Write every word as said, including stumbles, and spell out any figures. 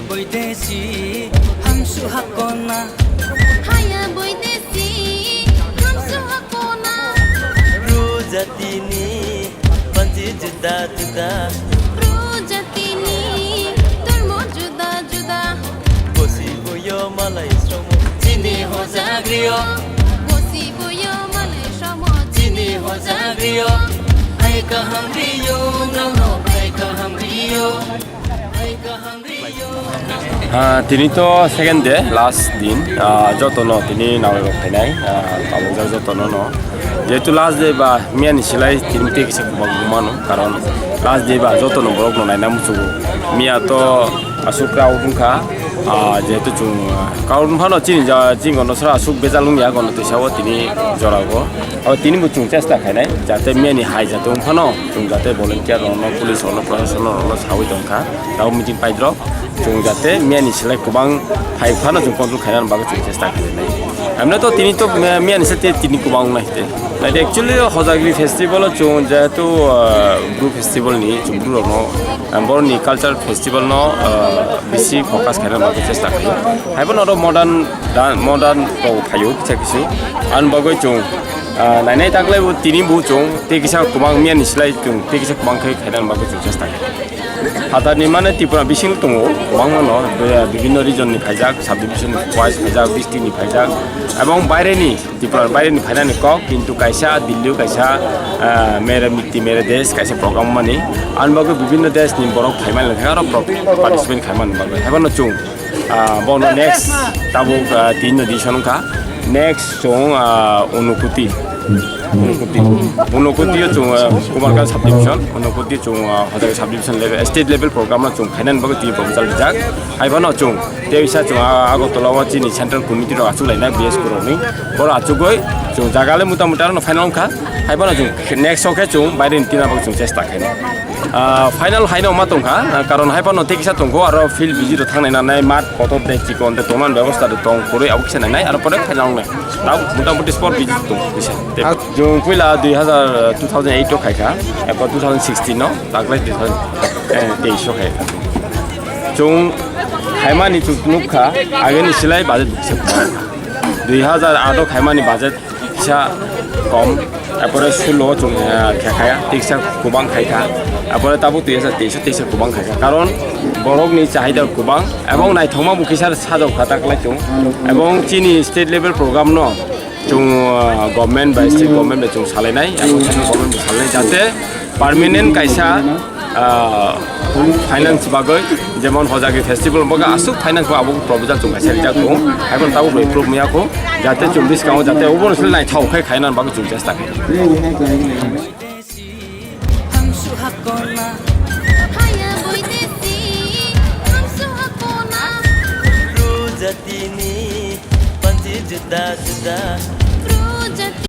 Boidesi, hamsu hakona. Haya boidesi, hamsu hakona. Bru jatini, panji juda juda. Bru jatini, dhormo juda juda. Bosi boyo malai sromo, chini hojagrio. Bosi boyo malai sromo, chini hojagrio. Hai kaham rio, no no, hai kaham rio. Ah, tini to second day, last din. Ah, jotono tini nawi rok phainai, ah, tabuk jak jotono no. Jehetu last day ba miya ni silai tini tei kisa kubang mano, karon last day ba jotono borok no naina muchugo. Miya to aswk crowd wngkha, ah, jehetu chwng, ah, crowd wngphano chini ja, chini gono sra aswk bejal wngya gono twi sao tini jorago. Abo tini bo chwng chesta khainai, jate miya ni hai jate wngphano chwng jate volunteer rokno, police rokno, proshashan rokno sawi tongkha. Tabuk meeting paidrok chwng jate miya ni silai kubang hai phano chwng control khaina bagwi chwng chesta khainai. Amno to tini to miya, miya ni se te tini kubang nai te. Nai actually Hojagri festival o chwng jehetu, ah, Bru festival ni chwng Bru rokno, ah, boroni culture festival no, ah, bisi focus khaina bagwi chesta khaio. Haibo no modern dan, modern rok phaio kisa kisu. Ani bagwi chwng, ah, nainai taklai bo tini bo chwng tei kisa kubang miya ni silai chwng tei kisa kubang khe khaina bagwi chwng chesta khaio. Phatarni mane Tripura bising tongo, kwbangma no, be-, bibhinno region ni phaijak, sub division wise phaijak, district ni phaijak, ebong baire ni, Tripura baire ni phainani kok, kintu kaisa Delhi o kaisa, ah, mere mitti mere desh kaisa program mani, ani bagwi bibhinno desh ni borok phaimani khe aro pro-, participate khaimani bagwi. Haibano chwng, ah, bono next tabuk, ah, tin no edition wngkha. Next chwng, ah, Unakoti. Unakoti. Unakoti o chwng, ah, Kumarghat subdivision, Unakoti chwng, ah, Hojagri subdivision level, state level program no chwng khainani bagwi tini proposal rijak. Haiphano chwng tei bisa chwng, ah, Agartala o chini central committee rok achuk lainai B S P rokni. Boro achugwi chwng jaga le muta muta no final wngkha. Haiphano chwng next o khe chwng baire ni team no bagwi chwng chesta khainai. Ah, final haino ma tongkha, ah, karon hai phano tei kisa tongkho, aro field visit rok thangnai nanai, mat kotor tei chikon tei tongmani bebosta rok tong kwrwi, abo kisa nainai, aro pore final wngnai. Tao motamuti spot visit tong kisa. Tei chwng puila dui hazar, two thousand eight o khaikha, eko two thousand sixteen no, taklai dui hazar teis o khaikha. Chwng khaimani chwng nukha, ageni silai budget kisa kwbang. Dui hazar aat o khaimani budget kisa kom, apore sulo chwng, ah, khe khaya, tiksa kwbang khai kha, apore tabuk twi hasa teisa teisa kwbang khai kha, karon borok ni chahida kwbang, ebong naithokma bo kisa sajok kha taklai chwng, ebong chini state level program no chwng, ah, government bai state government bai chwng salainai, ebong central government bai salainai, jate permanent kaisa, ah, finance bagwi, jemon Hojagri festival bagwi aswk finance bo abo proposal chwng kaisa rijak tongo. Haikhe tabuk bai proof maya kho, jate chwng bwskango jate obo no naithok khe khaina bagwi chwng chesta khe. Hamsu hakona. Haya boidesi, hamsu hakona. Bru jatini panji juda juda. Bru jatini